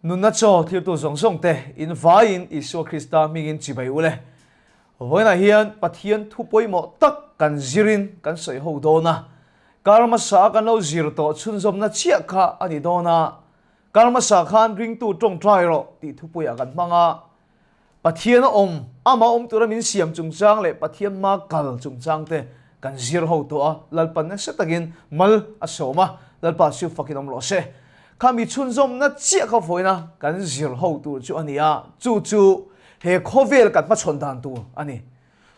Nunna chaw thiltu zawng zawng te in vaiin Isua Krista hmingin chibai u le. Vawiinah hian Pathian thu pawimawh tak kan zirin kan sawi ho dawn a. Kar hmasa a kan lo zir tawh chhunzawmna chiah kha a ni dawn a. Kar hmasa khan ringtu tawngtai rawh tih thupuiah kan hmang a. Pathian a awm, amah awm tura min siam chungchang leh Pathian hma kal chungchang te kan zir ho tawh a, Lalpa nasa takin mal a sawm a, Lalpa chu fakin awm rawh se. Kha mi chhunzawmna chiah kha vawiina kan zir ho tur chu a ni a, chu chu he khawvel kan hmachhawn dan tur a ni.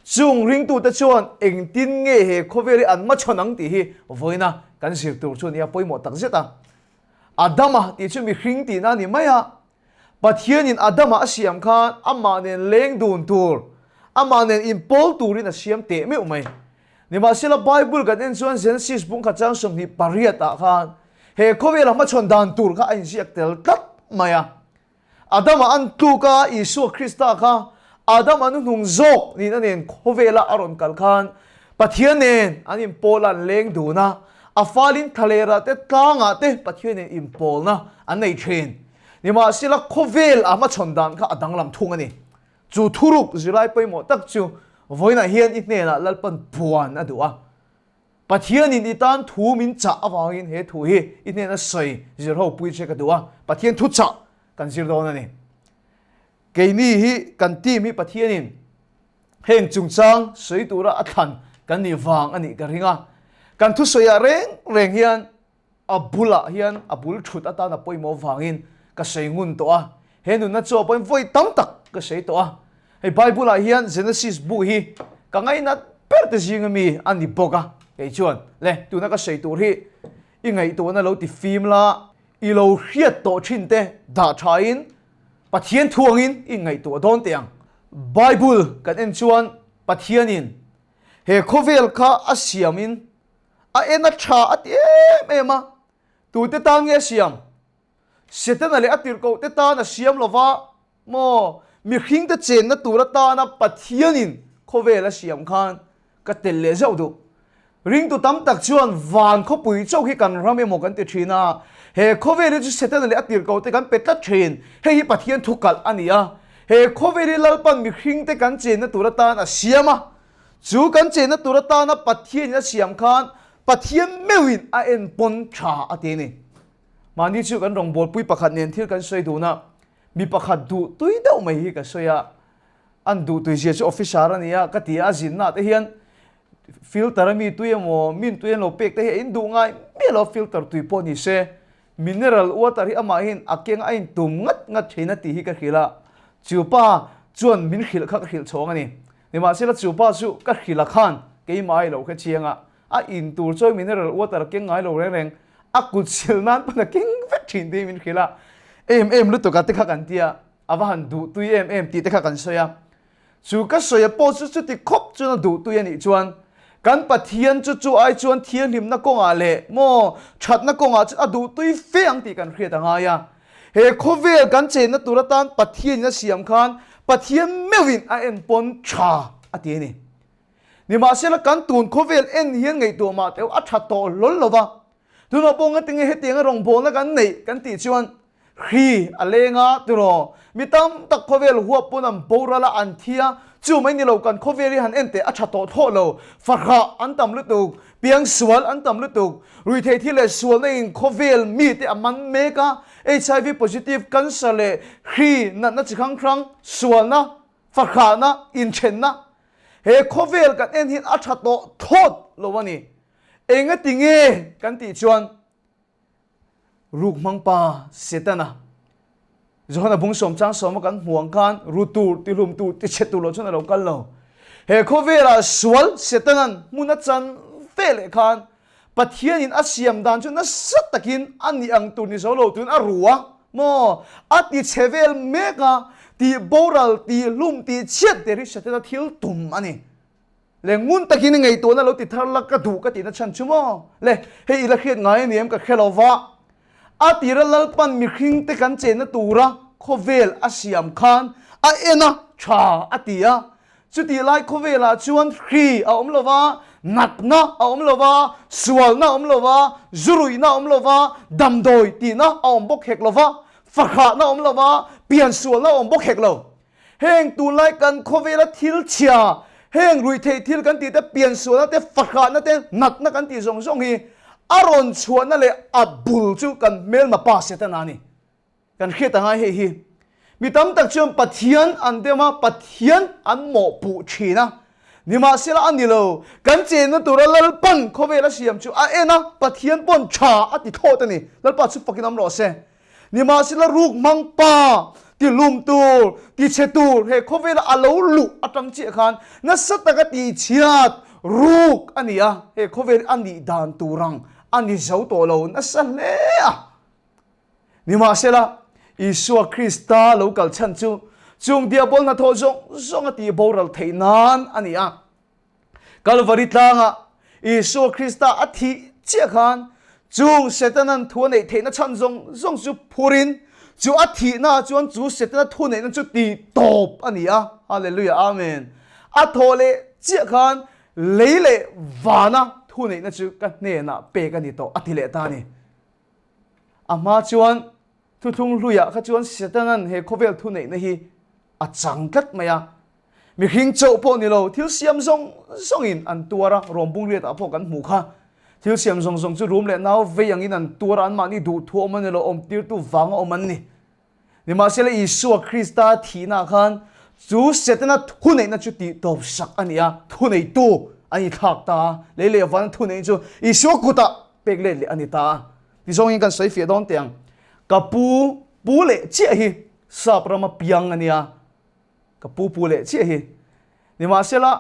Chung ringtute chuan engtin nge he khawvel hi an hmachhawn ang tih hi vawiina kan zir tur chu a ni a, pawimawh takzet a. Adama tih chu mihring tihna a ni mai a, Pathianin Adama a siam khan amah nen leng dun tur, amah nen inpawl turin a siam teh meuh mai. Nimahsela Bible kan en chuan Genesis bungkhat chang 28 ah khan he khawvela hmachhawn dan tur kha a inziak tel tlat mai a. Adama an tluk a, Isua Krista kha Adama nuhnung zawk nihna nen khawvela a rawn kal khan Pathian nen an inpawl a, an leng dun a, a falin thlalerah te tlangah te Pathian nen inpawlna an nei thin. Nimahsela khawvel a hmachhawn dan kha a danglam thung a ni. Chu thuruk zirlai pawimawh tak chu vawiinah hian i hnenah Lalpan puan a duh a. Pathianin i tan thu min chah avangin he thu hi i hnena sawi zir ho pui che ka duh a, Pathian thu chah kan zir dawn a ni. Keini hi kan team hi Pathianin heng chungchang sawi tura a thlan kan nih vang a nih ka ring a. Kan thusawiah reng reng hian a bulah hian a bul thut atan a pawimawh vangin ka sawi ngun tawh a, he nunna chu a pawhin vawi tam tak ka sawi tawh a. Hei Bible ah hian Genesis bu hi ka ngainat ber te zinga mi a ni bawk a, kei chuan le tuna ka sawi tur hi i ngaihtuahna lo ti fim la, i lo hriat tawh thin te dah tha in Pathian thuangin i ngaihtuah dawn teh ang. Bible kan en chuan Pathianin he khawvel kha a siamin A en a tha a ti em em a, tute tan nge a siam? Setana leh a tirhkohte tan a siam lo va maw? Mihringte chenna tur atana Pathianin khawvel a siam khan ka tel leh zauh duh. Ringtu tam tak chuan van khawpui chauh hi kan ram emaw kan ti thin a, he khawvel hi chu Setana leh a tirhkohte kan pe tlat thin. Hei hi Pathian thukalh a ni a, he khawvel hi Lalpan mihringte kan chenna tur atan a siam a, Chu kan chenna tur atana Pathianin a siam khan Pathian meuhin a en pawn tha a ti a ni. Mahni chu kan rawngbawlpui pakhat nen thil kan sawi dun a, mi pakhat duh tui deuh mai hi ka sawi a, an duh tui zia chu officer a ni a, ka ti a, a zinna ah te hian filter a mi tui emaw min tui an lo pek te hi a in duh ngai miah lo, filter tui pawh ni se Mineral water hi amahin a keng a intum ngat ngat thin a tih hi ka hrilh a, chu pa chuan min hrilh kha ka hrilh chhawng a ni. Nimahsela chu pa chu ka hrilh a khan keimah ai lo kha chiang a, a in tur chawi mineral water a keng ngai lo reng reng, a kut sil nan pawn a keng vek thin tih hi min hrilh a, em em lutuk a te kha kan ti a, a va han duh tui em em tih te kha kan sawi a. Chu ka sawi a pawh chu chuti khawp chuan a duh tui a nih chuan kan Pathian chu chu ai chuan thianghlimna kawngah leh maw thatna kawngah chuan a duh tui fe ang tih kan hriat a ngai a. He khawvel kan chenna tur atan Pathianin a siam khan Pathian meuhin a en pawn tha a ti a ni. Nimahsela kan tun khawvel en hian ngaihtuah mah teuh a tha tawh hlawl lo va. Tunah pawh ngatinge hetianga rawngbawlna kan neih kan tih chuan Hri a leng a, tiraw? Mi tam tak khawvel huap pawn an boral a, an thi a, chu mai ni lo kan khawvel hi han en teh a tha tawh thlawh lo. Fahrah an tam lutuk, piangsual an tam lutuk, ruithei thil leh sualna in khawvel mite a man mek a, HIV positive, cancer leh hri natna chi hrang hrang, sualna, fahrahna, inthenna. He khawvel kan en hian a tha tawh thlawt lo a ni. Engati nge kan tih chuan Ruk hmang pa Setana Johana bung sawm chang sawma kan hmu ang khan ru tur, ti hlum tur, ti chhe tur lo chuan a lo kal lo. He khawvelah sual Setanan hmun a chan ve leh khan Pathianin a siam dan chu nasa takin a nih ang tur ni zo lo tuin a ru a maw? A ti chhe vel mek a, tih boral, tih hlum, tih chhiat der hi Setana thil tum a ni. Le ngun takin i ngaihtuahna lo ti thar la ka duh ka tihna chhan chu maw? Le hei i la hriat ngai a ni em ka hre lo va. A tira Lalpan mihring te kan chenna tura khawvel a siam khan a en a, tha a ti a. Chutih lai khawvelah chuan hri a awm lo va, natna a awm lo va, sualna a awm lo va, zuruihna a awm lo va, damdawi tihna a awm bawk hek lo va. Fahrahna awm lo va, piansualna awm bawk hek lo. Heng tunlai kan khawvela thil chhia, heng ruihtheih thil kan tih te, piansualna te, fahrahna te, natna kan tih zawng zawng hi a rawn chhuahna leh a bul chu kan hmelma pa Setana a ni. Kan hriat angai hei hi. Mi tam tak chuan Pathian an dem a, Pathian an mawhpuh thin a. Nimahsela a ni lo, kan chenna tura Lalpan khawvel a siam chu a en a, Pathian pawn tha a ti thlawt a ni. Lalpa chu fakin awm rawh se. Nimahsela ruk hmang pa, ti hlum tur, ti chhe tur he khawvela a lo luh atang chiah khan nasa taka tihchhiat ruk a ni a, he khawvel a nih dan tur ang a ni zo tawh lo nasa hle a. Nimahsela, Isua Krista lo kal chhan chu chung diabol hnathawh zawng zawng a tih boral theih nan a ni a. Kalvari tlangah Isua Krista a thih chiah khan chung Setanan thu a neih theihna chhan zawng zawng chu phurin chu a thihnaah chuan chu Setana thu neihna chu tih tawp a ni a. Hallelujah Amen. A thawh leh chiah khan lei leh vana thu neihna chu ka hnenah pek a ni tawh a ti leh ta a ni. A hma chuan thuthlung hluiah kha chuan Setanan he khawvel thuneihna hi a chang tlat mai a. Mihring chauh pawh ni lo, thil siam zawng zawngin an tuar a, Rom bungriatah pawh kan hmuh kha. Thil siam zawng zawng chu rum leh nau vei angin an tuar a, anmahni duhthu awm a ni lo, awmtirtu vanga awm an ni. Nimahsela Isua Krista thihnaah khan chu Setana thuneihna chu tihtawp sak a ni a, thuneitu a ni thlak ta a, lei leh vana thuneihna chu Isua kutah pek let leh a ni ta a. Tizawngin kan sawi fiah dawn teh ang. Ka pu pu leh chiah hi sap rama piang a nia, ka pu pu leh chiah hi. Nimahsela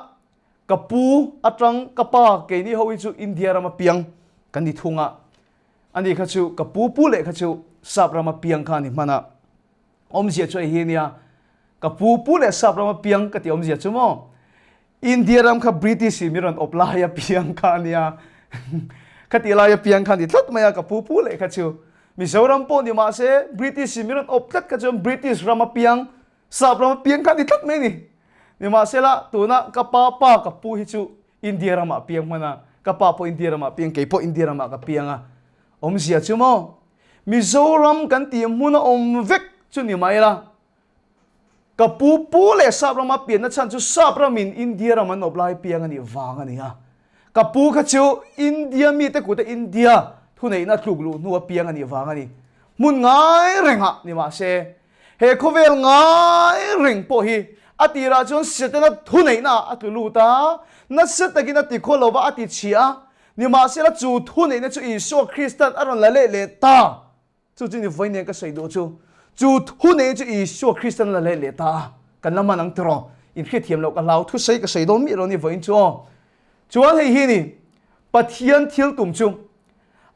ka pu atang ka pa keini ho hi chu India rama piang kan ni thung a, Ani kha chu ka pu pu leh kha chu sap rama piang kha a ni hman a, awmzia chu hei hi nia, ka pu pu leh sap rama piang ka tih awmzia chu maw, India ram kha British in min rawn awp laia piang kha a nia, khatih laia piang kha a ni tlat mai a ka pu pu leh kha chu. Mizoram pawh ni mahse British in min rawn awp tlat kha chuan British rama piang, sap rama piang kha a ni tlat mai a ni. Nimahsela tuna ka pa pa ka pu hi chu India ramah piang hman a, ka pa pawh India ramah piang, kei pawh India ramah ka piang a. Awmzia chu maw? Mizoram kan tih hmun a awm vek chu ni mai la. Ka pu pu leh sap rama pianna chhan chu sap ramin India ram an awp lai piang a nih vang a ni a. Ka pu kha chu India mite kut a India thuneihna tluk luh hnu a piang a nih vang a ni. Hmun ngai rengah ni mahse He khawvel ngai reng pawh hi a tirah chuan Setana thuneihna a tlu lut a, nasa takin a ti khaw lo va, a ti chhia a. Nimahsela chu thuneihna chu Isua Kristan a rawn la leh leh ta. Chu chu ni vawi nen ka sawi duh chu. Chu thuneihna chu Isua Kristan a la leh leh ta a. Kan la man ang tiraw? Inhriatthiam loh ka hlau thusei ka sawi dawn miah lo ni vawiin chu aw. Chuan hei hi ni Pathian thil tum chu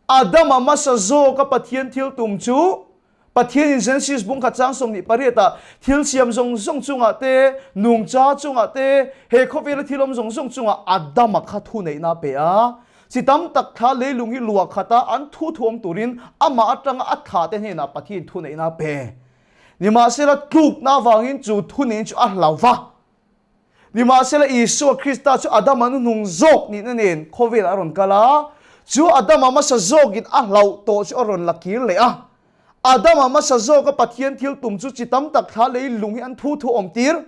Adama hmasa zawka Pathian thil tum chu Pathianin Genesis bung khat chang 28 ah thil siam zawng zawng chungah te, nungcha chungah te, he khawvela thil awm zawng zawng chungah Adama kha thuneihna a pe a. Chi tam tak thla leilung hi luah khata an thu thuam turin amah atanga a thla te hnenah Pathian thuneihna a pe. Nimahsela tlukna avangin chu thuneihna chu a hlau va. Nimahsela Isua Krista chu Adama nuhnung zawk nihna nen khawvelah a rawn kal a, chu Adama hmasa zawkin a hlauh tawh chu a rawn la kir leh a. Adama hmasa zawka Pathian thil tum chu chi tam tak thla lei lung hi an thu thu awm tir.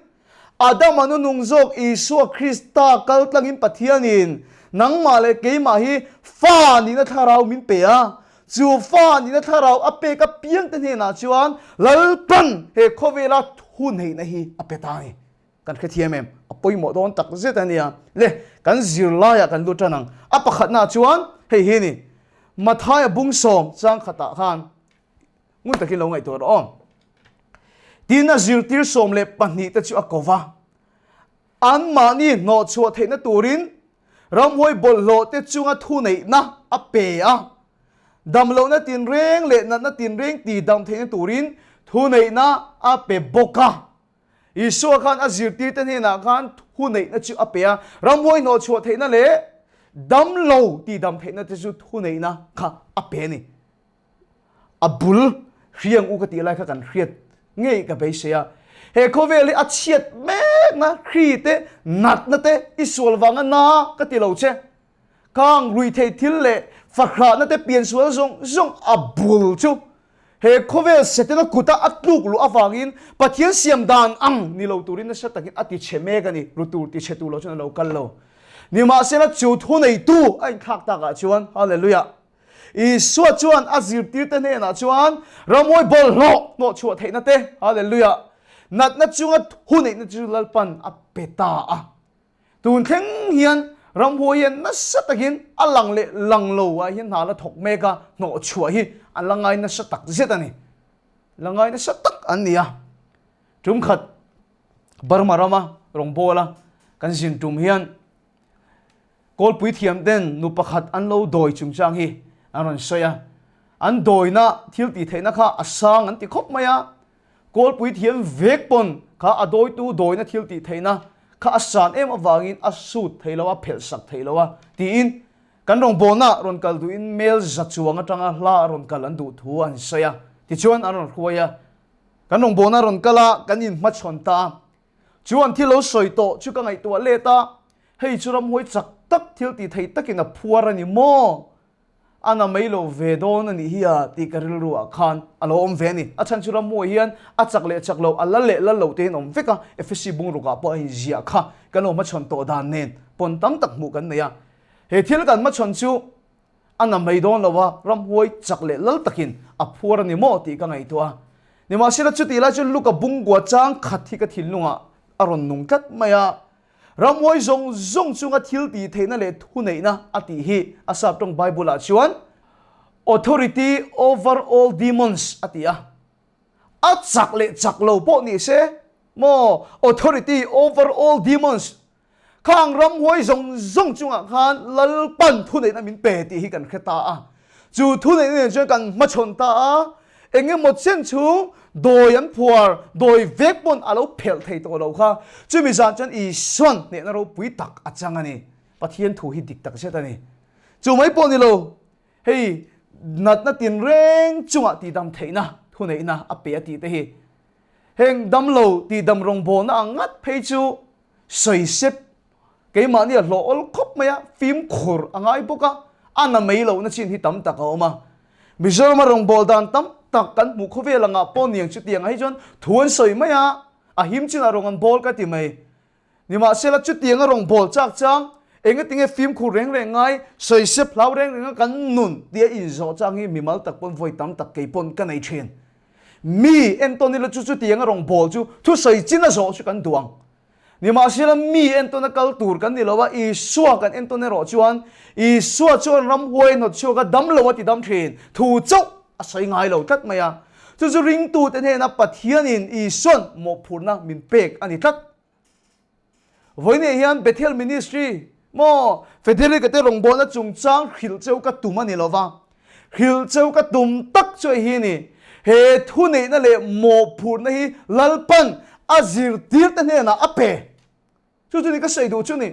Adama nuhnung zawk Isua Krista kal tlangin Pathianin nangmah leh keimah hi fa nihna thlarau min pe a, chu fa nihna thlarau a pek apiangte hnenah chuan Lalpan he khawvela thuneihna hi a pe ta a ni. Kan hrethiam em? A pawimawh dawn tak zet a nia. Le, kan zirlaiah kan lut tan ang. A pakhatnaah chuan hei hi a ni, Mathaia bung sawm chang khatah khan ngun takin lo ngaihtuah rawh aw. Tin, a zirtir 12 te chu a ko va, anmahni hnawhchhuah theihna turin ramhuai bawlhhlawh te chunga thuneihna a pe a, damlohna tinreng leh natna tinreng tihdam theihna turin thuneihna a pe bawk a. Isua khan a zirtirte hnenah khan thuneihna chu a pe a, ramhuai hnawhchhuah theihna leh damlo tihdam theihna te chu thuneihna kha a pe a ni. A bul hriang u ka tih lai kha kan hriat ngei ka beisei a. He khawvel hi a chhiat mekna hri te, natna te i sual vanga na ka ti lo che. Khang ruihtheih thil leh fahrahna te piansual zawng zawng a bul chu. He khawvel Setana kuta a tluk luh avangin Pathian siam dan ang ni lo turin nasa takin a tichhe mek a ni. Ru tur tichhe tur lo chuan a lo kal lo. Nimahsela chu thuneitu a inthlak takah chuan, Hallelujah! Isua chuan a zirtirte hnenah chuan ramhuai bawlhhlawh hnawhchhuah theihna te, Hallelujah! Natna chunga thuneihna chu Lalpan a pe ta a. Tun thleng hian ramhuai hian nasa takin a lang leh lang lo ah hian hna la thawk mek a, hnawhchhuah hi an la ngai nasa tak zet a ni. La ngai nasa tak an ni a. Tum khat Burma rama rawngbawla kan zin tum hian Kawlpui thiam ten nu pakhat an lo dawi chungchang hi an rawn sawi a. An dawina thil tih theihna kha a sang an ti khawp mai a. Kawlpui thiam vek pawn kha a dawitu dawina thil tih theihna kha a san em avangin a sut thei lo a, phelh sak thei lo a tiin kan rawngbawlna rawn kal duhin mel za chuang atanga hla a rawn kal an duh thu an sawi a. Tichuan an rawn hruai a. Kan rawngbawlna rawn kal a, kan inhmachhawn ta a. Chu an thil lo sawi tawh chu ka ngaihtuah let a, hei chu ramhuai chak tak thil tih thei takin a phuar a ni maw? A na mai lo ve dawn a nih hi a tih ka rilru ah khan a lo awm ve a ni. A chhan chu ramhuai hian a chak leh chak lo, a la leh la lo te hian awm vek a, Efesi bungruk ah pawh a inziah kha kan lo hmachhawn tawh dan nen pawn tam tak hmuh kan nei a. He thil kan hmachhawn chu A na mai dawn lo a, ramhuai chak leh lal takin a phuar a ni maw tih ka ngaihtuah a. Nimahsela chutih lai chuan Luka bungkua chang khat hi ka thinlungah a rawn nung tlat mai a. Ramhuai zawng zawng chunga thil tih theihna leh thuneihna a tih hi a sap tawng Bible-ah chuan Authority over all demons a ti a. A chak leh chak lo pawh ni se maw Authority over all demons Khang ramhuai zawng zawng chungah khan Lalpan thuneihna min pe tih hi kan hre ta a. Chu thuneihna nen chuan kan hmachhawn ta a, eng emaw chen chhung dawi an phuar, dawi vek pawn a lo phelh thei tawh lo kha. Chumi zan chuan Isuan hnehna ropui tak a chang a ni. Pathian thu hi dik tak zet a ni. Chu mai pawh ni lo, hei natna tinreng chungah tihdam theihna thuneihna a pe a tih te hi. Heng damlo tihdam rawngbawlna ang ngat phei chu Sawi sep, keimahni a hlawh awl khawp mai a, fimkhur a ngai bawk a, a na mai lohna chin hi tam tak a awm a. Mizorama rawngbâwl dan tam tak kan hmuh khawvel angah pawh niang chutiang ah hi chuan thu an sawi mai a, a him chinah rawng an bawl ka ti mai. Nimahsela chutianga rawngbâwl chak chang, engatinge fimkhur reng reng ngai, sawi sep hlau reng renga kan nun tia inzawh chang hi mimal tak pawn vawi tam tak kei pawn ka nei thin. Mi entawn ila chu chutianga rawngbâwl chu thusawi chin a zawh chu kan duh ang. Nimahsela mi entawn a kal tur kan ni lo a, Isua kan entawn erawh chuan Isua chuan ramhuai hnawt chhuak a dam lo a ti dam thin, thu chauh a sawi ngai lo tlat mai a. Chu chu ringtute hnena Pathianin Isua'n mawhphurhna min pek a ni tlat. Vawiinah hian Bethel Ministry maw Federica te rawngbawlna chungchang hrilh cheu ka tum a ni lo va, hrilh cheu ka tum tak chu hei hi a ni, he thuneihna leh mawhphurhna hi Lalpan a zirtirte hnenah a pe. Chu chu ni ka sawi duh chu ni.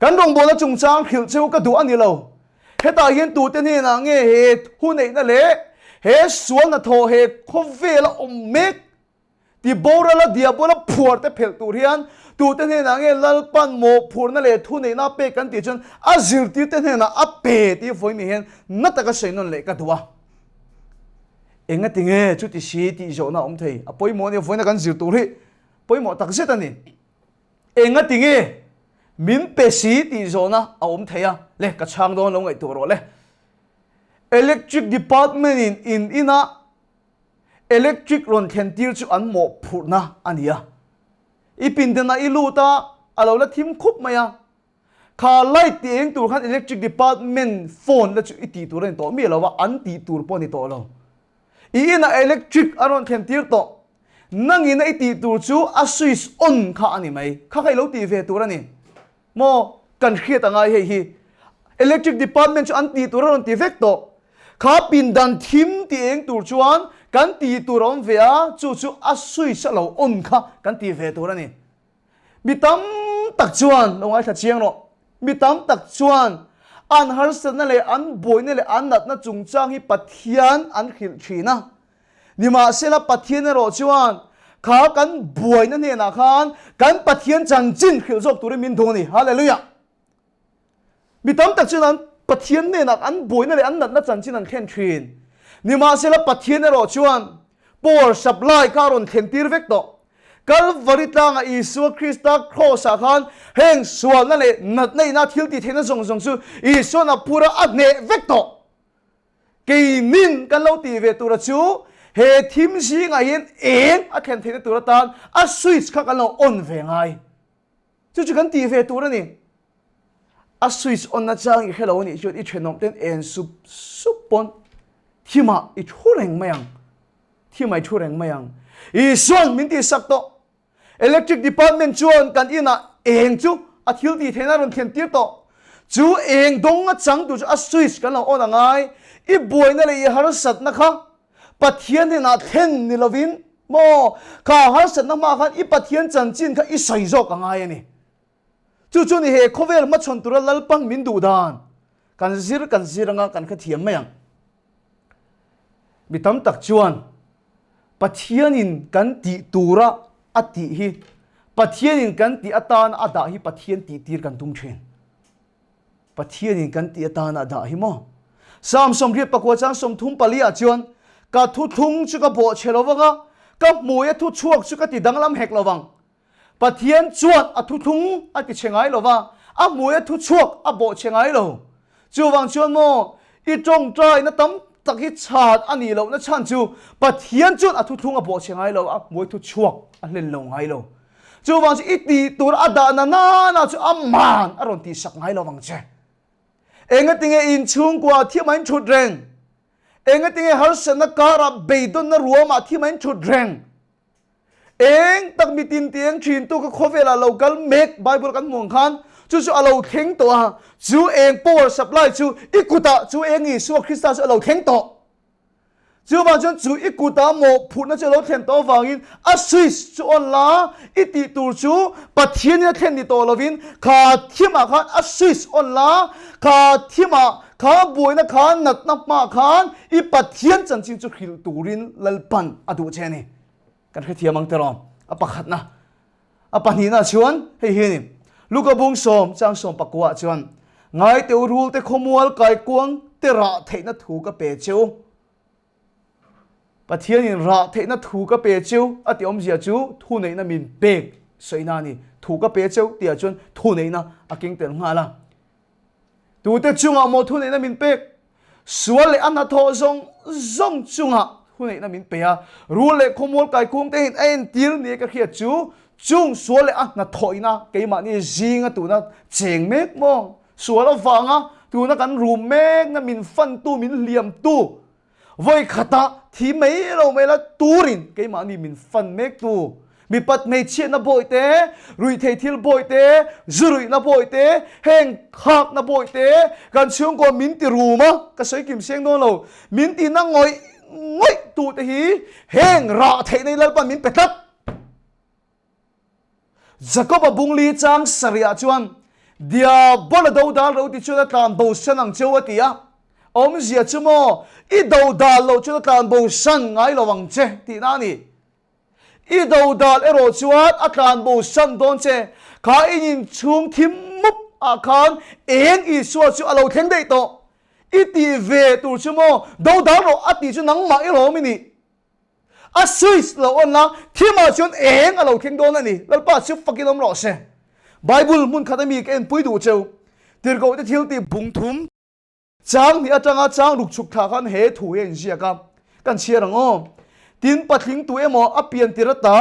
Kan rawngbawlna chungchang hrilh cheu ka duh a ni lo. Hetah hian tute hnenah nge he thuneihna leh he sual hnathawh he khawvela awm mek Ti borala diabola phuar te phelh tur hian tute hnenah nge Lalpan mawhphurna leh thuneihna a pek kan tih chuan a zirtirte hnenah a pe tih vawiin hian na taka sawi nawn leh ka duh a. Engati nge chuti si tih zawhna a awm thei? A pawimawh a nia, vawiina kan zir tur hi pawimawh tak zet a ni. Engati nge min pe si tih zawhna a awm thei a, le ka chhang dawn lo ngaihtuah rawh le. Electric department in in inah Electric rawn thlen tir chu an mawhphurhna a ni a. I pindanah i lut a, a lo la thim khup mai a. Kha light ti eng tur khan electric department phone la chu i tih tur a ni tawh miah lo a, an tih tur pawh a ni tawh lo. I inah electric a rawn thlen tir tawh. Nangina i tih tur chu a switch on kha a ni mai. Kha kha i lo tih ve tur a ni. Maw kan hriat a ngai hei hi. Electric department chu an tih tur a rawn ti vek tawh. Kha pindan thim ti eng tur chuan kan tih tur a awm ve a, chu chu a switch a lo on kha kan tih ve tur a ni. Mi tam tak chuan, lo ngaithla chiang rawh, mi tam tak chuan an harsatna leh an buaina leh an natna chungchang hi Pathian an hrilh thin a. Nimahsela Pathian erawh chuan kha kan buaina hnenah khan kan Pathian chanchin hrilh zawk turin min duh a ni. Hallelujah! Mi tam tak chuan an Pathian hnenah an buaina leh an natna chanchin an thlen thin. Nimahsela Pathian erawh chuan power supply kha a rawn thlen tir vek tawh. Kalvari tlangah Isua Krista Kraws-ah khan heng sualna leh natna ina thil tih theihna zawng zawng chu Isua'n a phur a, a hneh vek tawh. Keinin kan lo tih ve tura chu he thim zingah hian eng a thlen theihna tur atan a switch kha kan lo on ve ngai. Chu chu kan tih ve tur a ni. A switch on na chang i hre lo a nih chuan i thenawm ten en sup sup pawn thimah i thu reng mai ang. Thimah i thu reng mai ang. Isuan min tihsak tawh. Electric department chuan kan inah eng chu a thil tih theihna a rawn thlen tir tawh. Chu eng dawng a chang tur chu a switch kan lo on a ngai. I buaina leh i harsatna kha Pathian hnenah thlen ni lovin maw kha harsatna hmaah khan i Pathian chanchin kha i sawi zawk a ngai a ni. Chu chu ni he khawvel hmachhawn tura Lalpan min duh dan kan zir kan zir anga kan hrethiam mai ang. Mi tam tak chuan Pathianin kan tih tura a tih hi Pathianin kan tih atana a dah hi Pathian tih tir kan tum thin. Pathianin kan tih atana a dah hi maw? Psalm 84 chang 34 ah chuan ka thuthlung chu ka bawhchhe lo vang a, ka hmuia thuchhuak chu ka ti danglam hek lo vang. Pathian chuan a thuthlung a ti chhe ngai lo va, a hmuia thuchhuak a bawhchhe ngai lo. Chuvang chuan maw, i tawngtaina tam tak hi chhan a nih lohna chhan chu Pathian chuan a thuthlung a bawhchhe ngai lo, a hmuai thuchhuak a hlen lo ngai lo. Chuvang chu i tih tur a dahna nana chu a man a rawn tihsak ngai lo vang che. Engatinge inchhungkua thiam a inthut reng? Engatinge harsatna karah beidawnna ruamah thiam a inthut reng? Eng tak mi tin tieng thin tu ka khawvelah lo kal mek Bible kan hmuh ang khan chu chu a lo thleng tawh a, chu eng power supply chu i kutah chu eng Isua Krista chu a lo thleng tawh. Chuvang chuan chu i kutah mawhphurhna chu a lo thlen tawh avangin a switch chu on la, i tih tur chu Pathianin a thlen ni tawh lovin kha thimah khan a switch on la, kha thimah kha buaina kha natna hmaah khan i Pathian chanchin chu hrilh turin Lalpan a duh che a ni. Kan hrethiam ang tiraw? A pakhatna. A pahnihna chuan hei hi a ni. Luka bung sawm chang sawm pakua chuan Ngaite u rulte khawmual kaikuang te rah theihna thu ka pe cheu. Pathianin rah theihna thu ka pe cheu a tih awmzia chu thuneihna min pek sawina a ni. Thu ka pe cheu tihah chuan thuneihna a keng tel nghal a. Tute chungah maw thuneihna min pek? Sual leh a hnathawh zawng zawng chungah thuneihna min pe a. Rul leh khawmual kaikung te hian a entir nia ka hriat chu, chung sual leh a hnathawhina keimahni zinga tuna cheng mek maw? Sual avanga tuna kan rum mekna min fantu, min hliamtu, Vawi khatah thi mai lo mai la turin keimahni min fan mektu mipat hmeichhiatna bawi te, ruihthei thil bawi te, zu ruihna bawi te, heng khakna bawi te, kan chhungkua min ti rum a, ka sawi kim seng dawn lo, min tihna ngawih ngawih tu te hi heng rah theihna hi Lalpan min pe tlat. Jakob-a bungli chang sarihah chuan, Diabola dodal ro ti chuan a tlan bosan ang cheu a ti a. Awmzia chu maw, i dodal loh chuan a tlan bosan ngai lo ang che tihna a ni. I dodal erawh chuan a tlan bosan dawn che. Kha in inchhung thim mup ah khan eng Isua chu a lo thleng daih tawh. I tih ve tur chu maw, dodal rawh a tih chu nangmah i lawm i nih. A switch lo on a, thimah chuan eng a lo thleng dawn a ni. Lalpa chu fakin awm rawh se. Bible hmun khat ami ka enpui duh cheu. Tirhkoh te thil tih bung thum chang hnih atanga chang ruk chhuk thla khan he thu hi a inziak a, kan chhiar ang aw. Tin, patling tu emaw a pian tir ata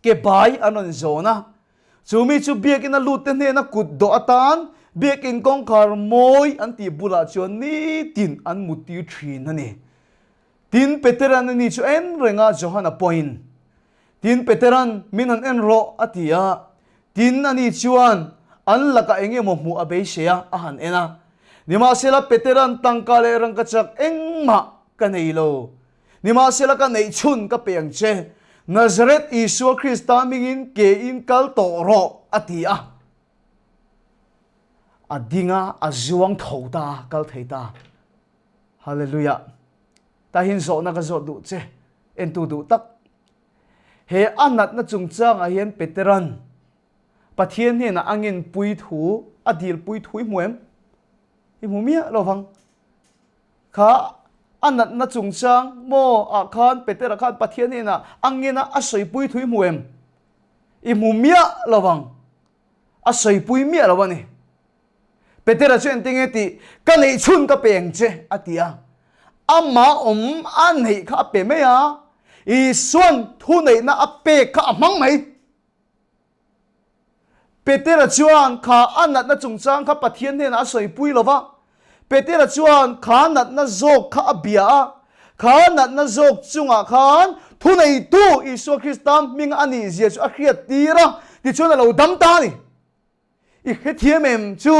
ke bai an rawn zawn a, chu mi chu biakina lut te hnena kut dawh atan biakin kawngkhar mawi an tih bulah chuan nitin an muttir thin a ni. Tin, Peteran ani chu en reng a, Johana pawhin, Tin, Peteran, min han en rawh, a ti a. Tin, ani chuan an lakah eng emaw hmuh a beisei a, a han en a. Nimahsela, Peteran, Tangka leh rangkachak engmah ka nei lo. Nimahsela, ka neih chhun ka pe ang che. Nazareth Isua Krista hmingin ke in kal tawh rawh, a ti a. A ding a, a zuang tho ta a, kal thei ta. Hallelujah. Tahin zawhna ka zawt duh che, entu duh tak. He a natna chungchangah hian Peteran Pathian hnenah a ngenpui thu, a dilpui thu i hmu em? I hmu miah lo vang. Kha A natna chungchang maw ah khan Petera khan Pathian hnenah a ngen a, a sawipui thu i hmu em? I hmu miah lo ang. A sawipui miah lo a ni. Petera chu engtin nge tih? Ka neih chhun ka pe ang che, a ti a. Amah awm a neih kha a pe mai a, Isua'n thuneihna a pek kha a hmang mai. Petera chuan kha a natna chungchang kha Pathian hnenah a sawipui lo va. Petera chuan kha natna zawk kha a bia a, kha natna zawk chungah khan thuneitu Isua Krista hming a nih zia chu a hriattir a, tichuan a lo dam ta a ni. I hrethiam em chu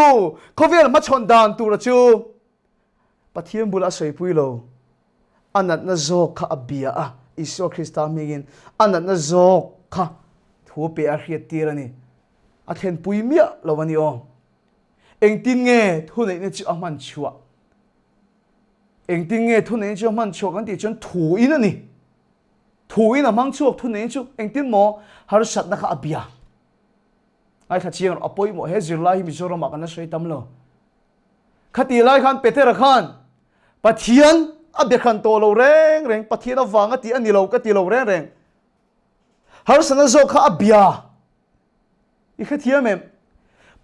khawvel hmachhawn dan tura chu Pathian bulah a sawipui lo. A natna zawk kha a bia a, Isua Krista hmingin a natna zawk kha thu pe a hriattir a ni. A thlenpui miah lo a ni aw. Engtin nge thuneihna chu a hman chhuah? Engtin nge thuneihna chu a hman chhuah kan tih chuan thuin a ni. Thuin a hmang chhuak thuneihna chu engtin maw harsatna kha a bia. Ngaithla chiang rawh, a pawimawh he zirlai hi Mizoramah kan la sawi tam lo. Khatih lai khan Petera khan Pathian a biakhran tawh lo reng reng, Pathian avanga tih a ni lo ka ti lo reng reng. Harsatna zawk kha a bia. I hrethiam em?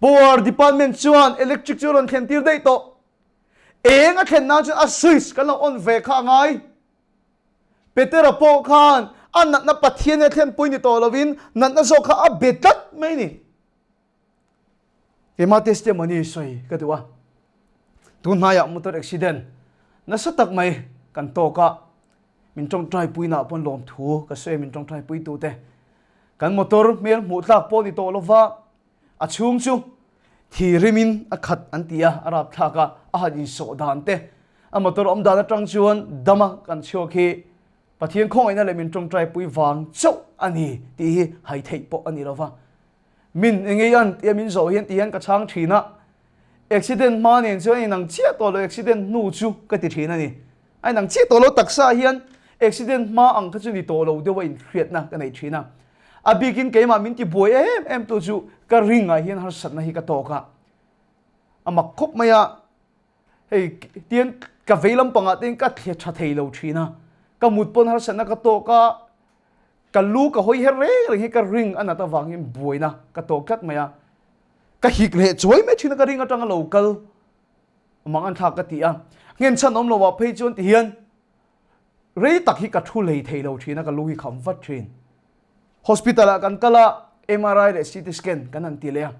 Power department chuan electric chu a rawn thlen tir daih tawh. Eng a thlen nan chuan a switch kan lo on ve kha a ngai. Petera pawh khan a natna Pathian a thlenpui ni tawh lovin natna zawk kha a be tlat mai ni. Keimah testimony sawi ka duh a. Tun hnaiah motor accident nasa tak mai kan tawk a, min tawngtai puinaah pawn lawmthu ka sawi a min tawngtai puitute. Kan motor hmel hmuh tlak pawh ni tawh lova a chhung chu thi rimin a khat an ti a, a rapthlak a, a han insawh dan te, a motor awm dan atang chuan dama kan chhuak hi Pathian khawngaihna leh min tawngtai pui vang chauh a ni tih hi hai theih pawh a ni lova. Min engei an tia min zawh hian ti hian ka chhang thin a, accident hma nen chuan a inang chiah tawh lo, accident hnu chu ka ti thin a ni. A inang chiah tawh lo taksa hian accident hma ang kha chu ni tawh lo deuh a inhriatna ka nei thin a. A bikin keimah min ti buai em em tu chu ka ring ah hian harsatna hi ka tawk a, a mak khawp mai a, hei tian ka vei lampangah te hian ka thle tha thei lo thin a, ka mut pawn harsatna ka tawk a, Ka lu ka hawi her reng reng hi ka ring a nat avangin buaina ka tawk tlat mai a, ka hik leh chuai mai thin a ka ring atanga lo kal mang an thlak ka ti a, nghenchhan awm lo ah phei chuan ti hian rei tak hi ka thu lei thei lo thin a ka lu hi kham vat thin. Hospital ah kan kal a MRI leh CT scan kan han ti leh a,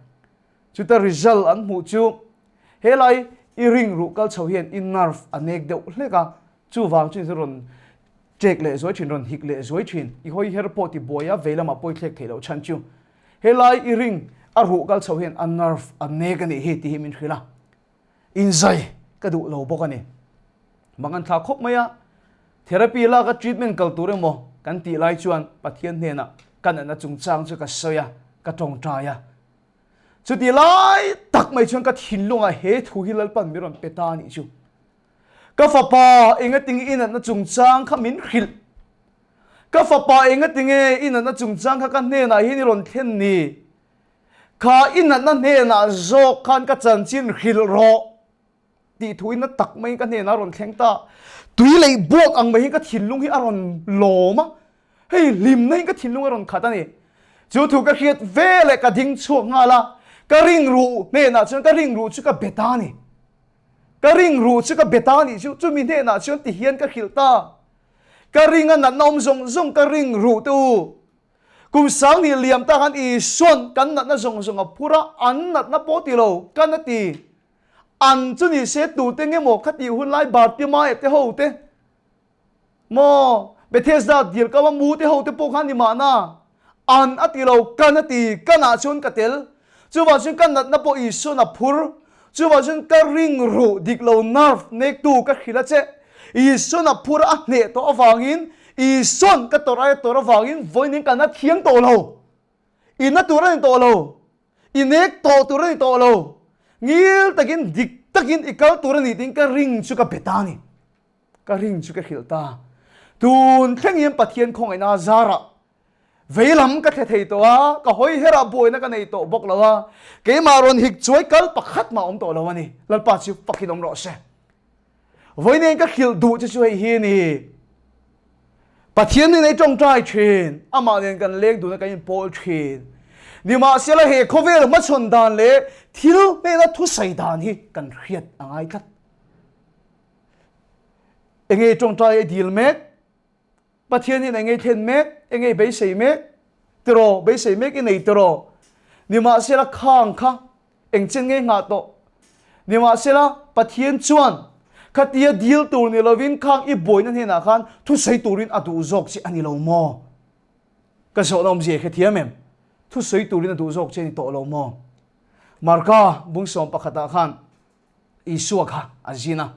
chuta result an hmuh chu helai i ring ruh kal chho hian i nerve a nek deuh hlek a, chuvang chu rawn Ṭek leh zuai ṭhin, rawn hik leh zuai ṭhin, i hawi her pawh ti buai a, vei lamah pawi thlek theih loh chhan chu helai i ring a ruh kal chho hian a nerve a nek a nih hi tih hi min hrilh a, inzai ka duh lo bawk a ni. Mang an thla khawp mai a, therapy lak a treatment kal tur emaw kan tih lai chuan Pathian hnenah ka natna chungchang chu ka sawi a, ka tawngtai a. Chuti lai tak mai chuan ka thinlungah he thu hi Lalpan min rawn pe ta a nih chu. Ka fapa engatinge i natna chungchang kha min hrilh? Ka fapa engatinge i natna chungchang kha ka hnenah hian i rawn thlen ni? Kha i natna hnenah zawk khan ka chanchin hrilh rawh tih thu in na tak maiin ka hnenah a rawn thleng ta. Tui leh buak ang mai hian ka thinlung hi a rawn lawm a, hei hlimna hian ka thinlung a rawn khat a ni. Chu thu ka hriat veleh ka ding chhuak nghal a, ka ringruh hnenah chuan ka ringruh chu ka be ta a ni. Ka ring ruh chu ka be ta nih chu, chumi hnenah chuan ti hian ka hrilh ta. Ka ring a natna awm zawng zawng ka ring ruh te u. Kum sanghnih liam ta khan Isuan kan natna zawng zawng a phur a, an natna pawh ti lo, kan a ti. An chu ni se tute nge maw khatih hun lai Bartimaia te ho te, Maw? Bethesda dil kau a mu te ho te pawh khan ni mahna. An a ti lo, kan a ti, kan ah chuan ka tel. Chuvang chuan ka natna pawh Isuan a phur. Chuvang chuan ka ring ruh dik lo nerve nektu ka hrilh a che. Isuan a phur a hneh tawh avangin, Isuan ka tawrh aia tawrh avangin vawiin ka na thiang tawh lo. I na tur a ni tawh lo. I nek tawh tur a ni tawh lo. Ngil takin dik takin i kal tur a ni tiin ka ring chu ka be ta a ni. Ka ring chu ka hrilh ta. Tun thleng hian Pathian khawngaihna zarah veilam ka thle thei tawh a, ka hawi herah buaina ka nei tawh bawk lo a, keimah rawn hik chuai kal pakhat mah awm tawh lo a ni. Lalpa chu fakin awm rawh se. Vawiin ka hrilh duh che chu hei hi a ni. Pathian nen ei tawngtai thin, amah nen kan leng dun a kan inpawl thin. Nimahsela he khawvel hmachhawn dan leh thil hnena thusawi dan hi kan hriat a ngai tlat. Enge tawngtai ei dil mek? Pathian hian enge thlen mek? Enge beisei mek? Tiraw, beisei mek i nei tiraw? Nimahsela khang kha Engchen nge nghah tawh? Nimahsela, Pathian chuan khatia dil tur ni lovin khang i buaina hnenah khan thusawi turin a duh zawk che a ni lo maw? Ka zawhna awmzia i hrethiam em? Thusawi turin a duh zawk che a ni tawh lo maw? Marka bungsawm pakhatah khan Isua kha a zin a.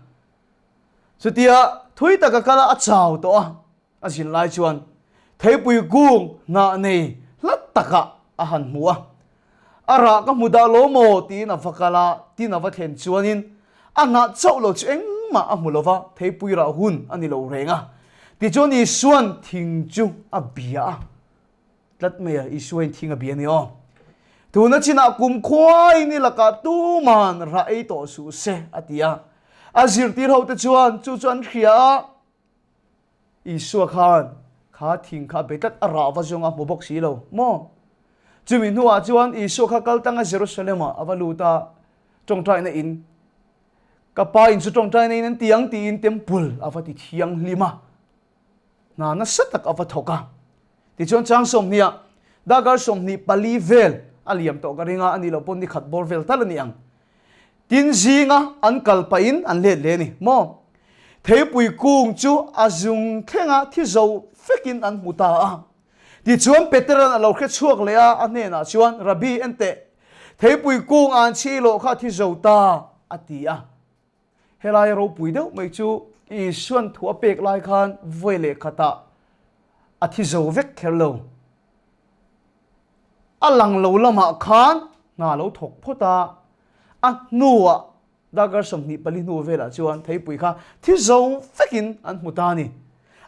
Chutia thui taka kal a, a chau tawh a. A zin lai chuan theipui kung hnah nei hlat takah a han hmu a, A rah ka hmu dah lo maw? tiin a va kal a, tin a va thlen chuanin a hnah chauh lo chu engmah a hmu lo va, theipui rah hun a ni lo reng a. Tichuan Isua'n thing chu a bia a, tlat mai a, Isuain thing a bia a ni aw. Tuna chinah kumkhuain i lakah tuman rah ei tawh suh se, a ti a. A zirtir hote chuan chu chu an hria a. Isua khan kha thing kha be tlat a rah va zawng a hmu bawk si lo maw? Chumi hnuah chuan Isua kha kal tanga Jerusalem ah a va lut a, tawngtaina in, Ka pa in chu tawngtaina in an ti ang tiin temple a va ti thianghlim a, hna nasa tak a va thawk a. Tichuan chang sawmhnih ah darkar 24 vel a liam tawh ka ring a, a nih loh pawn ni khat bawr vel tal a ni ang. Tin zinga an kal pahin an let leh a ni maw? Theipui kung chu a zung thlenga thi zo fekin an hmu ta a. Tichuan Peteran a lo hre chhuak leh a, a hnenah chuan, Rabbi, en teh, theipui kung an chhi lawh kha a thi zo ta, a ti a. Helai ropui deuh mai chu Isuan thu a pek lai khan vawi leh khatah a thi zo vek kher lo. A lang lo lamah khan hna lo thawk phawt a, a hnuah darkar 24 hnu velah chuan theipui kha thi zo vekin an hmu ta a ni.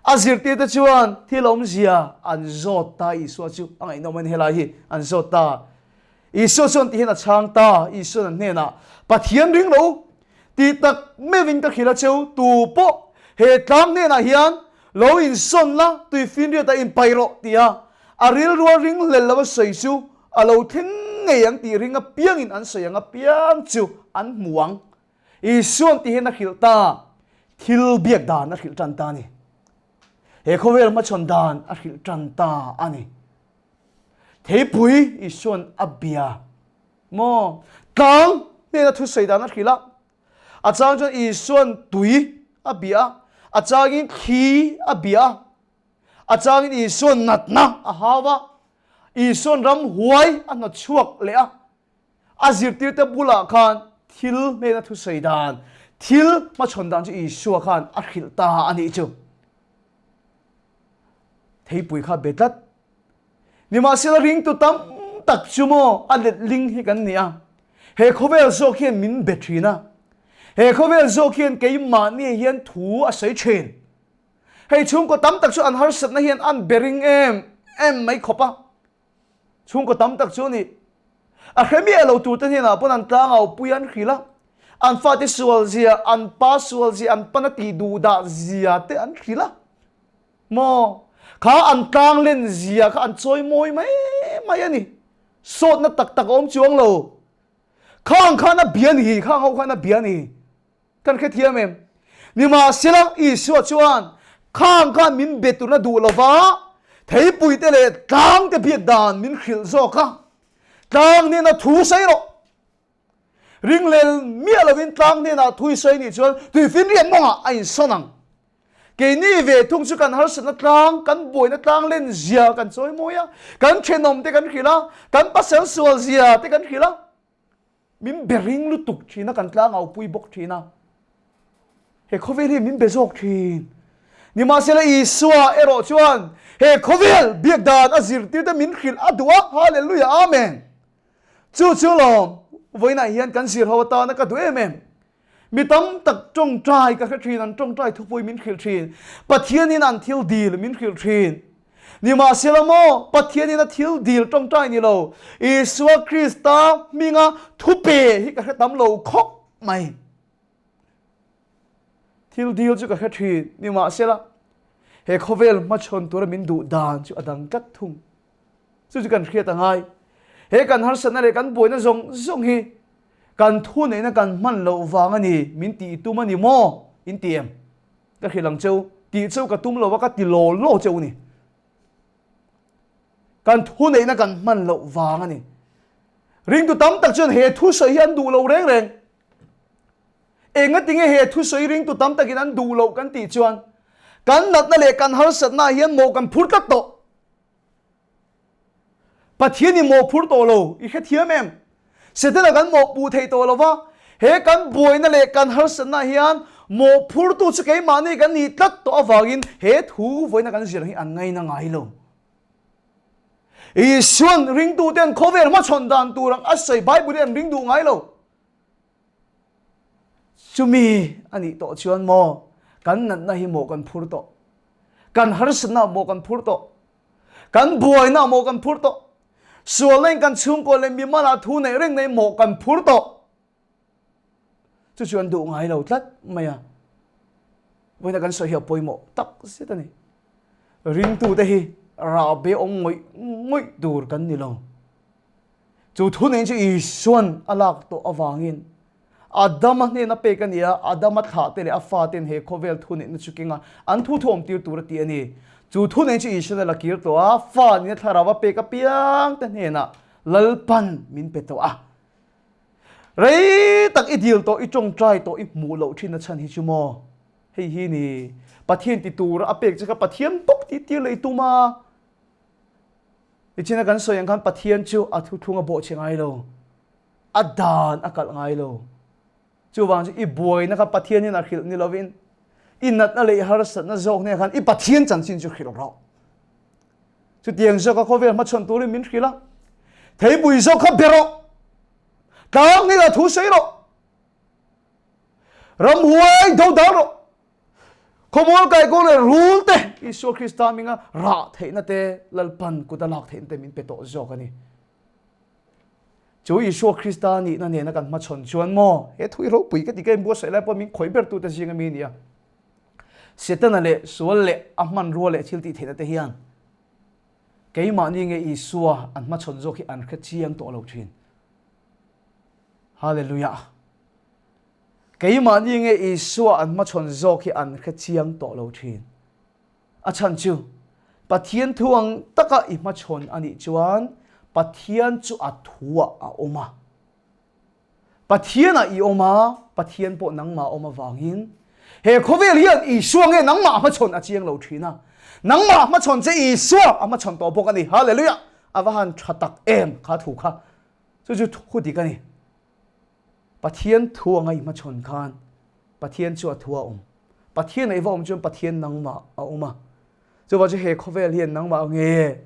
A zirtirte chuan thil awmzia an zawt ta, Isua chu a ngaihnawm a ni helai hi an zawt ta. Isua chuan tihian a chhang ta, Isuan an hnenah, Pathian ring lo, tih tak meuhin ka hrilh a cheu, tu pawh he tlang hnenah hian lo insawn la, tuifinriatah inpai rawh, ti a, a rilrua ring hlel lo a sawi chu a lo thleng ngei ang tih ring apiangin an sawi ang apiang chu an hmu ang. Isuan tihian a hrilh ta, thil biak dan a hrilh tan ta a ni. He khawvel hmachhawn dan a hrilh tan ta a ni. Theipui Isuan a bia maw? Tlang hnena thusawi dan a hrilh a, a chang chuan Isuan tui a bia a, a changin thli a bia a, a changin Isuan natna a hau a, Isuan ramhuai a hnawtchhuak leh a, a zirtirte bulah khan thil hnena thusawi dan, thil hmachhawn dan chu Isua khan a hrilh ta a nih chu. Theipui kha be tlat. Nimahsela ringtu tam tak chu maw a letling hi kan ni a, he khawvel zawk hian min be thin a, he khawvel zawk hian keimahni hian thu a sawi thin. Hei chhungkaw tam tak chu an harsatna hian an be ring em em mai khawp a, chhungkaw tam tak chu a ni. A hre miah lo turte hnenah pawn an tlangau pui an hrilh a, an fate sual zia, an pa sual zia, an pana tih duh dah zia te an hrilh a. Maw? Kha an tlang len zia kha an chawi mawi mai mai a ni. Sawtna tak tak a awm chuang lo. Khang khan a bia ni, khang ho khan a bia ni. Kan hrethiam em? Nimahsela Isua chuan khang khan min be turna duh lova theipuite leh tlangte biak dan min hrilh zawk a. Tlang hnena thu sawi rawh. Ringlel miah lovin tlang hnenah thui sawi nih chuan tuifinriat mawngah a insawn ang. Keini ve thung chu kan harsatna tlang, kan buaina tlang len zia kan chawi mawi a, kan thenawm te kan hrilh a, kan pasal sual zia te kan hrilh a, min be ring lutuk thin a, kan tlang au pui bawk thin a. He khawvel hi min be zawk thin. Nimahsela Isua erawh chuan he khawvel biak dan a zirtirte min hrilh a duh a, Hallelujah, Amen. Chu chu lawm, vawiinah hian kan zir ho atana ka duh em em. Mi tam tak tawngtai ka hre thin, an tawngtai thupui min hrilh thin. Pathianin an thil dil min hrilh thin. Nimahsela maw, Pathianin a thil dil tawngtai ni lo, Isua Krista hminga thupe hi ka hre tam lo khawp mai. Thil dil chu ka hre thin, nimahsela, he khawvel hmachhawn tura min duh dan chu a dang tlat thung. Chu chu kan hriat a ngai. He kan harsatna leh kan buaina zawng zawng hi kan thuneihna kan hman loh vang a ni, min tih tum a ni maw? In ti em? Ka hrilh ang cheu, tih cheu ka tum lo a, ka ti law law cheu a ni. Kan thuneihna kan hman loh vang a ni. Ringtu tam tak chuan he thusawi hi an duh lo reng reng. Engatinge he thusawi ringtu tam takin an duh loh kan tih chuan kan natna leh kan harsatna hian mawh kan phur tlat tawh. Pathian i mawh phur tawh lo, i hrethiam em? Setana kan mawh puh thei tawh lo va, he kan buaina leh kan harsatna hian mawh phurtu chu keimahni kan nih tlat tawh avangin he thu vawiina kan zir hi an ngaina ngai lo. Isuan ringtuten khawvel hmachhawn dan tur ang a sawi Bible hi an ring duh ngai lo. Chumi a nih tawh chuan maw kan natna hi maw kan phur tawh, kan harsatna maw kan phur tawh, kan buaina maw kan phur tawh, sualna in kan chhungkaw leh mimal ah thu neih reng nei maw kan phur tawh. Chu chu an duh ngai lo tlat mai a. Vawiina kan sawi hi a pawimawh tak zet a ni. Ringtute hi rahbe awm ngawih ngawih tur kan ni lo. Chu thu nen chu Isuan a lak tawh avangin Adama hnena pek a ni a, Adama thlahte leh a faten he khawvel thu neihna chu kenga an thu thuawm tir tur a ti a ni. Chu thu nen chu Isuan a la kir tawh a, fa nihna thlarau a pek apiangte hnenah Lalpan min pe tawh a. Rei tak i dil tawh, i tawngtai tawh, i hmuh loh thin a chhan hi chu maw? Hei hi ni, Pathian ti tura a pek che kha Pathian bawk tih tir leh i tum a. Nichina kan sawi ang khan Pathian chu a thuthlung a bawhchhe ngai lo, a dan a kalh ngai lo. Chuvang chu i buaina kha Pathian hian a hrilh ni lovin i natna leh i harsatna zawk hnenah khan i Pathian chanchin chu hrilh rawh. Chutiang zawka khawvel hmachhawn turin min hrilh a, theipui zawk kha be rawh, tlang hnenah thu sawi rawh, ramhuai do dal rawh. Khawmual kaikuang leh rul te Isua Krista hminga rah theihna te Lalpan kut a lak theihna te min pe tawh zawk a ni. Chu Isua Krista nihna nena kan hmachhawn chuan maw he thu hi ropui ka ti ka inbuatsaih lai pawh min khawih bertu te zinga mi a ni a. Setana leh sual leh a hmanrua leh thil tih theihna te hian keimahni nge Isua an hmachhawn zawk hi an hre chiang tawh lo thin. Hallelujah! Keimahni nge Isua an hmachhawn zawk hi an hre chiang tawh lo thin. A chhan chu, Pathian thu ang taka i hmachhawn a nih chuan Pathian chu a thuah a awm a. Pathianah i awm a, Pathian pawh nangmah a awm avangin he khawvel hian Isua nge nangmah a hmachhawn a chiang lo thin a. Nangmah a hmachhawn che Isua a hmachhawn tawh bawk a ni. Hallelujah! A va han tha tak em kha thu kha. Chu chu thu dik a ni. Pathian thu anga i hmachhawn khan Pathian chu a thu a awm. Pathian a i va awm chuan Pathian nangmah a awm a. Chuvang chu he khawvel hian nangmah nge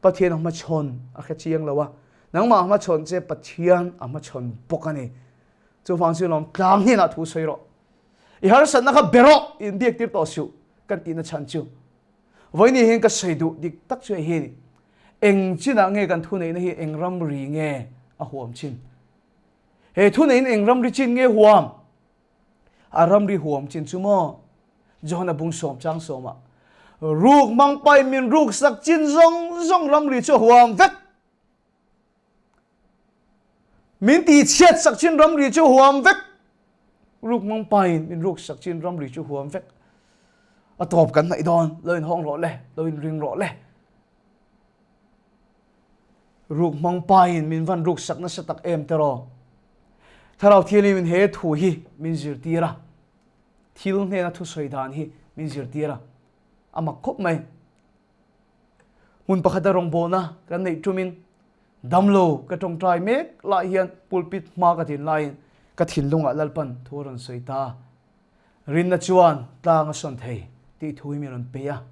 Pathian a hmachhawn a hre chiang lo a. Nangmah a hmachhawn che Pathian a hmachhawn bawk a ni. Chuvang chu lawm tlang hnenah thu sawi rawh. I harsatna kha be rawh inbiak tir tawh suh kan tihna chhan chu. Vawiin hian ka sawi duh dik tak chu hei hi a ni. Eng chinah nge kan thuneihna hi eng ramri nge a huam chin? He thuneiin eng ramri chin nge huam? A ramri huam chin chu maw? Johana bung sawm chang sawmah ruk mangpai min ruk sak chin zawng zawng ramri chu a huam vek. Min ti chhiat sak chin ramri chu huam vek. Ruk mangpai min ruk sak chin ramri chu huam vek. A tawp kan hnaih dawn, lo in hawng rawh le, lo in ring rawh le. Ruk hmang pain min van ruk sak nasa tak em tiraw? Thlarau Thianghlim in he thu hi min zirtir a, thil hnena thusawi dan hi min zirtir a, a mak khawp mai. Hmun pakhata rawngbawlna kan neih tumin damlo ka tawngtai mek lai hian pulpit hma ka din laiin ka thinlungah Lalpan thu a rawn sawi ta. Rinna chuan tlang a sawn thei tih thu hi min rawn pe a.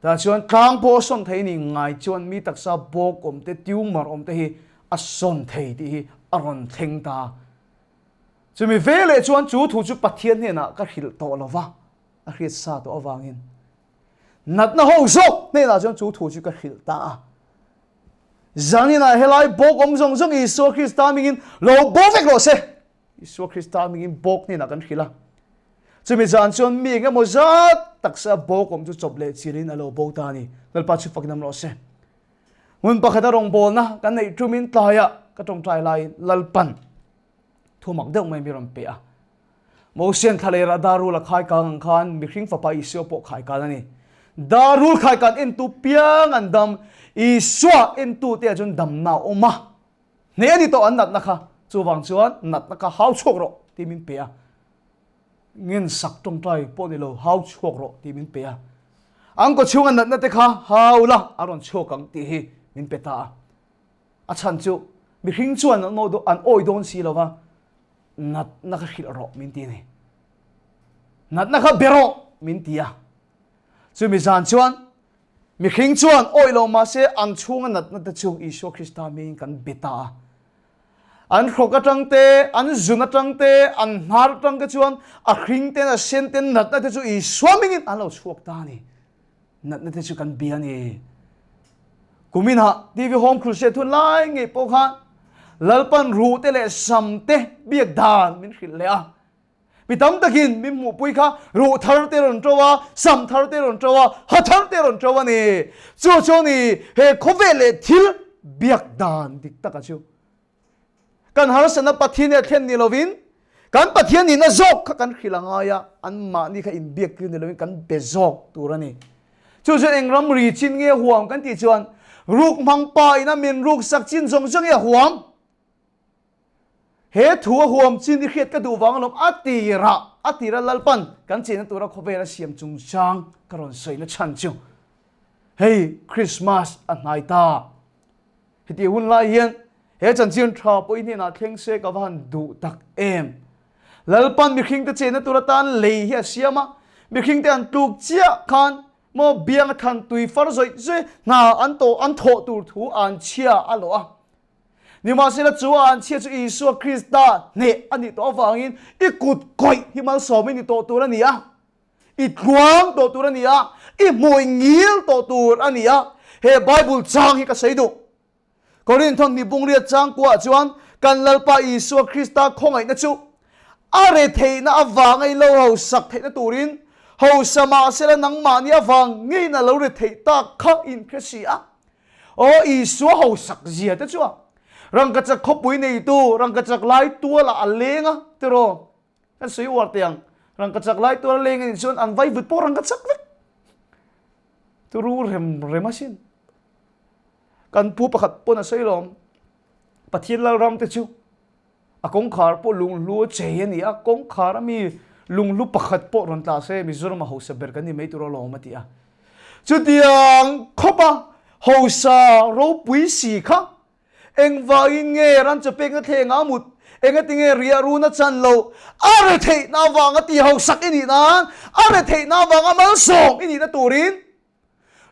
Tah chuan tlang pawh a sawn thei ni ngai chuan mi taksa bawk awm te, tumor awm te hi a sawn thei tih hi a rawn thleng ta. Chumi veleh chuan chu thu chu Pathian hnenah ka hrilh tawh lo va, a hriat sa tawh avangin natna ho zawk hnenah chuan chu thu chu ka hrilh ta a. Zaninah helai bawk awm zawng zawng Isua Krista hmingin lo bo vek rawh se. Isua Krista hmingin bawk hnenah kan hrilh a. Chumi zan chuan mi eng emaw zat taksa bawk awm chu chawp leh chilhin a lo bo ta a ni. Lalpa chu fakin awm rawh se. Hmun pakhata rawngbawlna kan neih tumin tlaiah ka tawngtai laiin Lalpan thu mak deuh mai mi rawn pe a. Mosian thlalerah darul a khai kang ang khan mihring fapa Isua pawh khai kan a ni. Darul khai kan entu piang an dam, Isua entu te ah chuan damna a awm a. Hneh a ni tawh an natna kha, chuvang chuan natna kha hau chhuak rawh tih min pe a. Ngen sak tawngtai pawh ni lo, hau chhuak rawh tih min pe a. An kawchhunga natna te kha hau la a rawn chhuak ang tih hi min pe ta a. A chhan chu mihring chuan an awi dawn si lo va, natna kha hrilh rawh min ti a ni. Natna kha be rawh min ti a. Chumi zan chuan mihring chuan awi lo mahse an chhunga natna te chu Isua Krista hmingin kan be ta a. An hrawk atang te, an zun atang te, an hnar atang te chuan a hring ten a sen ten natna te chu Isua hmingin an lo chhuak ta a ni. Natna te chu kan bia a ni. Kuminah TV Home Crusade hun lai ngei pawh khan Lalpan ruh te leh sam te biak dan min hrilh leh a. Mi tam takin min hmuhpui kha ruh thar te rawn to a, sam thar te rawn to a, ha thar te rawn to a ni. Chu chu a ni he khawvel leh thil biak dan dik taka chu. Kan harsatna Pathian hi a thlen ni lovin kan Pathian nihna zawk kha kan hrilh a ngai a, anmahni kha inbiak tir ni lovin kan be zawk tur a ni. Chu chuan eng ramri chin nge huam kan tih chuan ruk hmang pa ina min ruk sak chin zawng zawng hi a huam. He thu a huam chin i hriat ka duh vang alawm a tirah a tira Lalpan kan chenna tura khawvel a siam chungchang ka rawn sawina chhan chu hei Christmas a hnai ta. Heti hun lai hian he chanchin tha pawh i hnenah thleng se ka va han duh tak em. Lalpan mihringte chenna tur atan lei hi a siam a, mihringte an tluk chiah khan maw biang a than tui far zawih zawih hna an tawh an thawh tur thu an chhia a lawh a. Nimahsela chu a an chhia chu Isua Krista hneh a nih tawh avangin i kut kawih hi malsawm i ni tawh tur a ni a. I tluang tawh tur a ni a, i hmui ngil tawh tur a ni a. He Bible chang hi ka sawi duh. Korinthon mi bungriat chang kuah chuan kan Lalpa Isua Krista khawngaihna chu a retheihna avanga i lo hausak theihna turin hausa mahsela nangmahni avang ngeiin a lo retheih tak kha in hre si a. Aw Isua hausak zia te chuan rangkachak khawpui neitu rangkachak lai tualah a leng a tiraw? Kan sawi uar teh ang. Rangkachak lai tuar leng anih chuan an vaivut pawh rangkachak vek. Turu rem rem asin. Kan pu pakhat pawn a sawi lawm. Pathian Lalram te chu a kawngkhar pawh lunghlu a chei a ni a, kawngkhar a mi lunghlu pakhat pawh rawn tla se Mizoram a hausa ber kan ni mai tur alawm a ti a. Chutiang khawpa hausa ropui si kha Engvangin nge ran chaw pekna thleng a mut? Engatinge riah run a chan loh? A retheihna avanga ti hausak i nih nan, a retheihna avanga malsawm i nihna turin.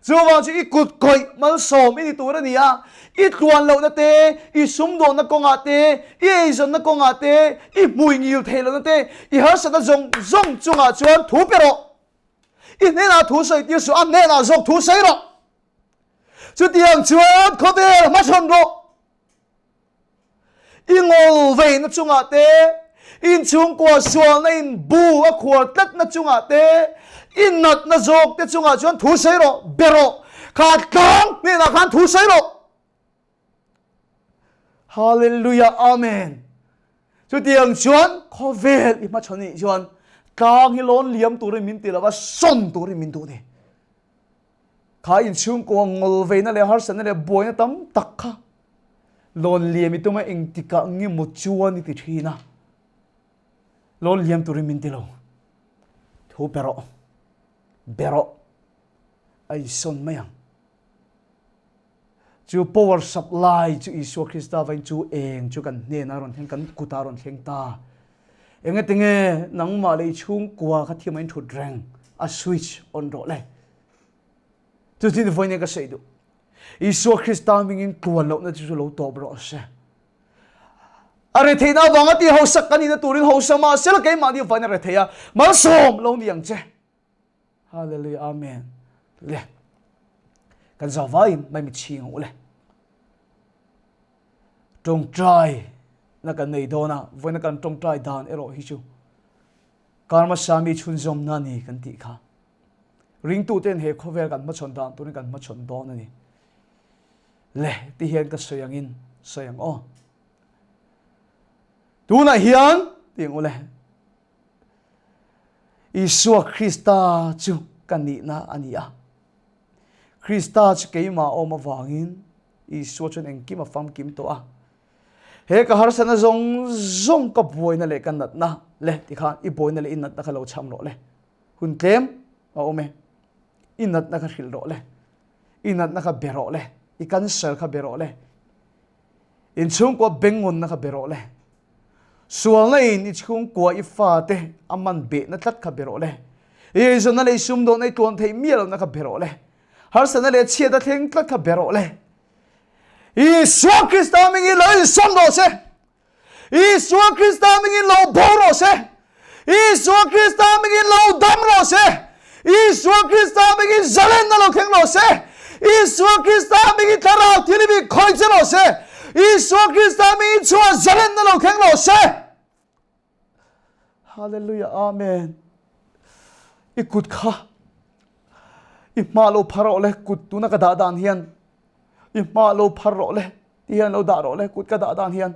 Chuvang chu i kut kawih malsawm i ni tur a ni a, i tluan lohna te, i sumdawnna kawngah te, i eizawnna kawngah te, i hmui ngil theih lohna te, i harsatna zawng zawng chungah chuan thu pe rawh. I hnenah thu sawi tir suh, a hnenah zawk thu sawi rawh. Chutiang chuan khawvel hmachhawn rawh. I ngawl veina chungah te, inchhungkua sualna in bu a khuar tlatna chungah te, i natna zawk te chungah chuan thu sawi rawh, be rawh. Kha tlang hnenah khan thu sawi rawh. Hallelujah, Amen. Chutiang chuan khawvel i hmachhawn nih chuan tlang hi lawn liam turin min ti lova, sawn turin min duh ni. Kha inchhungkua ngawl veina leh harsatna leh buaina tam tak kha lawn liam i tum a, engtikah nge maw chuan i ti thin a, lawn liam turin min ti lo. Thu pe rawh, be rawh, a insawn mai ang. Chu power supply chu Isua Krista vain chu eng chu kan hnenah rawn thleng, kan kutah rawn thleng ta. Engatinge nangmah leh i chhungkua kha thiam a inthut reng a switch on rawh le. Chu chu vawiin ka sawi duh. Isua Krista hmingin tluan lohna chu chu lo tawp rawh se. A retheihna avanga ti hausak kan nihna turin hausa mahsela keimahni vain a rethei a, malsawm lo ni ang che. Hallelujah Amen. Le. Kan zavaiin mai mi chhing ang u le. Tawngtai na kan nei dawn a, vawiina kan tawngtai dan erawh hi chu. Karma Sami chhunzawmna a ni kan tih kha. Ringtuten he khawvel kan hmachhawn dan turin kan hmachhawn dawn a ni. Le ti hian ka sawi angin sawi ang aw. Tunah hian ti ang ule. Isua Krista chu ka nihna a ni a. Krista chu keimah awm avangin Isua chuan engkim a famkim tawh a. He ka harsatna zawng zawng ka buaina leh ka natna le tikhan i buaina leh i natna kha lo cham rawh le. Hun tlem a awm e. I natna kha hrilh rawh le. I natna kha be rawh le. I cancer kha be rawh le. In chhungkua bengngawnna kha be rawh le. Sualna in i chhungkua i fate a man behna tlat kha be rawh le. I eizawnna leh i sumdawnna i tluan theih miah lohna kha be rawh le. Harsatna leh chhiat a thleng tlat kha be rawh le. Isua Krista hmingin lo insawm rawh se. Isua Krista hmingin lo bo rawh se. Isua Krista hmingin lo dam rawh se. Isua Krista hmingin zalenna lo thleng rawh se. Isua Krista hmingin thlarau thil hi khawih che rawh se. Isua Krista hmingin chhuah zalenna lo thleng rawh se. Hallelujah Amen. I kut kha i hma lo phar rawh le kut tuna ka dah dan hian i hma lo phar rawh le ti hian lo dah rawh le kut ka dah dan hian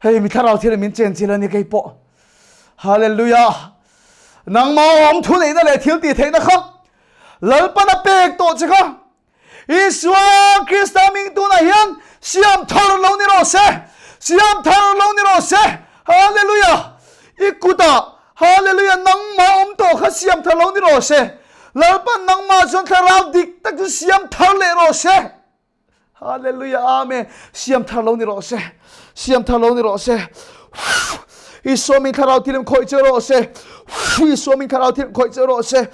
hei mi thlarau thil min chen chil ani kei pawh hallelujah nangma awm thu neihna leh thil tih theihna kha lalpana pek tawh che kha Isua Krista hming tunah hian siam thar lo ni rawh se. Siam thar lo ni rawh se. Hallelujah. I kutah Hallelujah nangmah awm tawh kha siam thar lo ni rawh se. Lalpan nangmah chuan thlarau dik tak chu siam thar leh rawh se. Hallelujah Amen. Siam thar lo ni rawh se. Siam thar lo ni rawh se. Isua min thlarau thilim khawih che rawh se. Isua min thlarau thilim khawih che rawh se.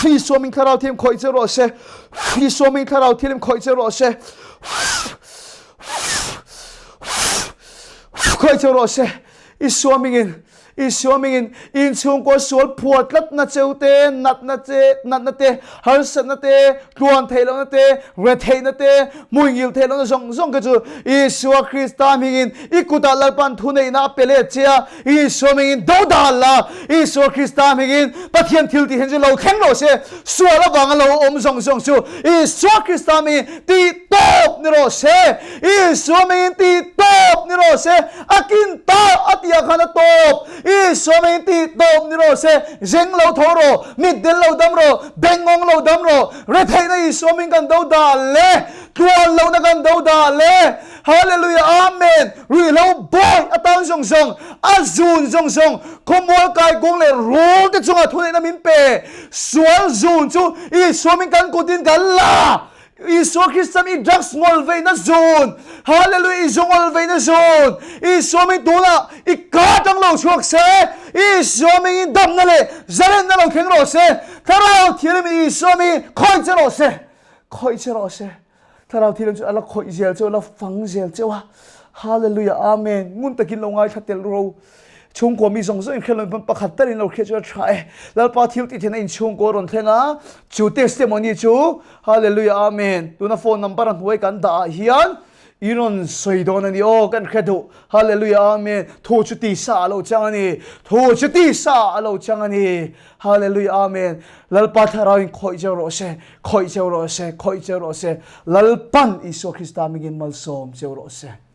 Isua min thlarau thilim khawih che rawh se. Isua min thlarau thilim khawih che rawh se. Khawih che rawh se. Isua mingin Isua mingin inchhungkaw sual phuar tlatna cheu te, natna te, natna te, harsatna te, tluan theih lohna te, retheihna te, hmuingil theih lohna zawng zawng te chu Isua Krista hmingin i kutah Lalpan thuneihna a pe let che a, Isua hmingin do dal la, Isua Krista hmingin Pathian thil tih hian chu lo thleng rawh se, sual avanga lo awm zawng zawng chu Isua Krista hmingin tih tawp ni rawh se, Isua hmingin tih tawp ni rawh se, a kin ta a tih ah khan a tawp, Isua hmingin tih tawp ni rawh se, zeng lo tho rawh, mitdel lo dam rawh, bengngawng lo dam rawh, retheihna Isua hming kan do dah le, tluan lohna kan do dah le, Hallelujah Amen, ruihhlo bawi atan zawng zawng, a zun zawng zawng, khawmual kaikuang leh rul te chungah thuneihna min pe, sual zun chu Isua hming kan kutin kan la, Isua Krista mi drugs ngol veina zun Hallelujah i zu ngol veina zun Isua mi tunah i ka tang lo chhuak se Isua mi in damna leh zalenna lo thleng rawh se Thlarau Thianghlim Isua mi khawih che rawh se khawih che rawh se Thlarau Thianghlim chu ala khawih zel cheu ala fang zel cheu a Hallelujah Amen ngun takin lo ngaithla tel ro Chhungkua mi zawng zawng in hriat loin pawn pakhat tal in lo hriat chu a tha e. Lalpa thil tih theihna in chhungkua rawn thleng a, chu testimony chu Hallelujah Amen. Tuna phone number a hnuai kan dah ah hian i rawn sawi dawn a ni aw kan hre duh. Hallelujah Amen. Thu chu tisa a lo chang a ni. Thu chu tisa a lo chang a ni. Hallelujah Amen. Lalpa thlarau in khawih cheu rawh se, khawih cheu rawh se, khawih cheu rawh se. Lalpan Isua Krista mingin malsawm cheu rawh se.